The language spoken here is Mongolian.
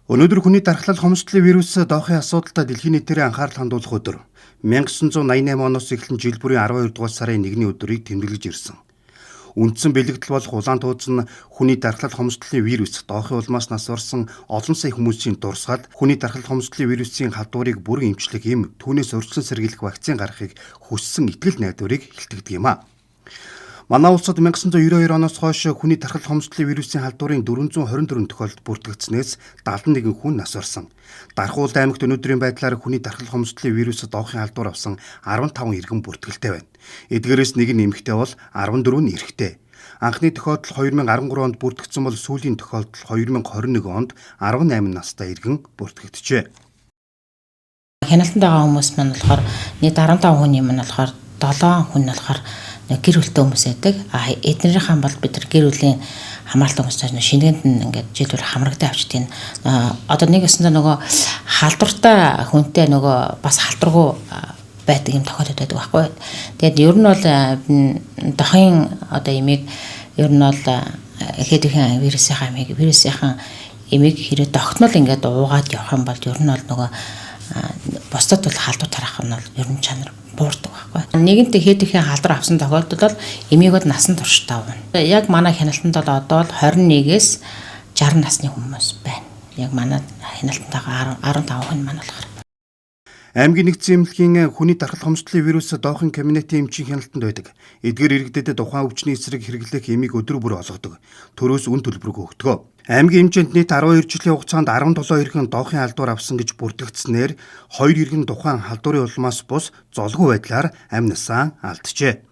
Өнөөдөр хүний дархлал хомсдлын вирус доохын асуудалтай дэлхийн нийтээр анхаарал хандуулах өдөр. 1988 оноос эхлэн жил бүрийн 12 дугаар сарын 1-ний өдрийг тэмдэглэж ирсэн. Үндсэн бэлэгдэл болох улаан тууз нь хүний дархлал хомсдлын вирус доохын улмаас нас барсан олон сая хүмүүсийн дурсгалд хүний дархлал хомсдлын вирусын халдварыг бүрэн эмчлэх эм түүнээс урьдчилан сэргийлэх вакцин гаргахыг хүссэн итгэл найдварыг илтгэдэг юм а. Манай улсад 1992 оноос хойш хүний тархал хомсдлын вирусын халдварын 424 тохиолдол бүртгэгдсэнээс 71 хүн нас барсан. Дархуул аймагт өнөөдрийн байдлаар хүний тархал хомсдлын вирусад доохын халдвар авсан 15 иргэн бүртгэлтэй байна. Эдгээрээс нэг нь эмэгтэй бол 14 нь эрэгтэй. Анхны тохиолдол 2013 онд бүртгэгдсэн бол сүүлийн тохиолдол 2021 онд 18 настай иргэн бүртгэгджээ. Хяналтанд байгаа хүмүүс маань болохоор нийт 15 хүний маань болохоор 7 хүн болохоор гэр бүлтэй хүмүүс байдаг. А эднэрийнхээ бол бид нар гэр бүлийн хамааралтай хүмүүстэй шингэнд нь ингээд жил бүр хамрагдаа авчдیں۔ Одоо нэг өсөндөө нөгөө халдвартай хүнтэй нөгөө бас халдваргүй байдаг юм тохиолдол байдаг байхгүй. Тэгээд ер нь бол дохын одоо эмийг ер нь бол хэдхэн вирусынхаа эмийг вирусынхаа эмийг хэрэг тогтмол ингээд уугаад явах юм бол ер нь бол нөгөө бусдад бол халдвар тарах нь бол ер нь чанар буурдаг байхгүй. Нэгэнт хэдхэн халдвар авсан тохиолдолд бол эмийг бол насан туршдаа ууна. Яг манай хяналтанд бол одоо бол 21-ээс 60 насны хүмүүс байна. Яг манай хяналтанд байгаа 15 хүн маань болохоор. Аймгийн нэгдсэн эмнэлгийн хүний дархал хомсдлын вирус доохын кабинетын эмчийн хяналтанд байдаг. Эдгээр иргэдэд тухайн өвчний эсрэг хэрэглэх эмийг өдөр бүр олгодог. Төрөөс үн төлбөргүй өгдөг. Аймгийн хэмжээнд нийт 12 жилийн хугацаанд 17 иргэн доохын халдвар авсан гэж бүртгэгдсэнээр 2 иргэн тухайн халдварын улмаас бус золгүй байдлаар амь насаа алджээ.